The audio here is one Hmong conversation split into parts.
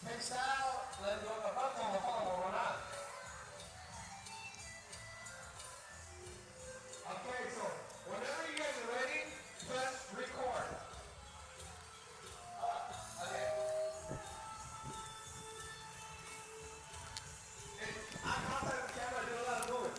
Peb sab lawv yuav kom pab mus hauv no na. Okay, so whenever you guys are ready, press record. Okay. Hey, I caught that on camera, I did a lot of moving.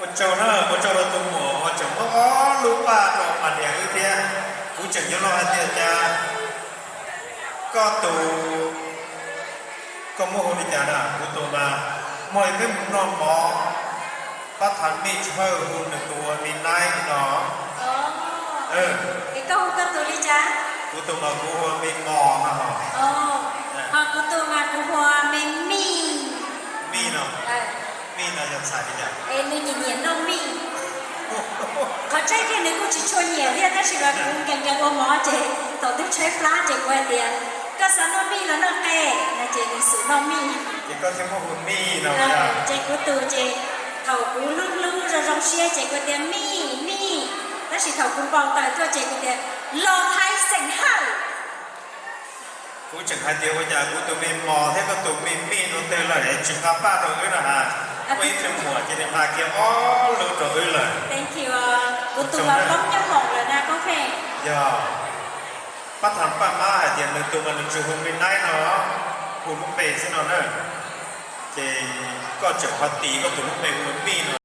Ua tsaug na, ua tsaug rau tus muam uas tseem muab ob lub paj rau mas niam wb thiab. Kuv tseem yuav los hais tias cas koj tus, koj muab hu li cas na? Kuv tus mas, muaj ib peb mus noj mov, pab thav mij tshawj hu nws tus ua mi naib no. Es koj hu koj tus li cas? Kuv tus mas kuv hu ua mi mos no. Ho kuv tus mas kuv hu ua mi mij. Mij no, mij no yog txhais li cas? Es nws nyiam nyiam noj mij. Qhov tseeb tiag nws kuj tsis tshua nyiam thiab tab sis mas kuv nkees nkees ua mov ces thaum twg tshaib plab ces kuv hais tias, koj xav noj mij los noj qe? No ces nws xum noj mij. Ces koj thiaj muab hu mij no. Ces kuv tus ces thaum kuv hlub hlub zoo zoo siab ces kuv tias mij mij, tab sis thaum kuv npau taws tuaj ces kuv tias los thaiv xeem hawj. Kuv tseem hais tias ua cas kuv tus me mos thiab koj tus me mij no tej lawm es tsis nqa paj rau wb na has. Muaj ib tug muam ces nws nqa kiag ob lub rau wb lawm. Kuv tus los poob nyob hoom lawm na koob pheej. Yog, pab tham paj mab hais tias nws tus mas nws tsis hu mi naib no, hu lub npe xwb no na. Ces koj tseem ho tis koj tus lub npe hu mij no.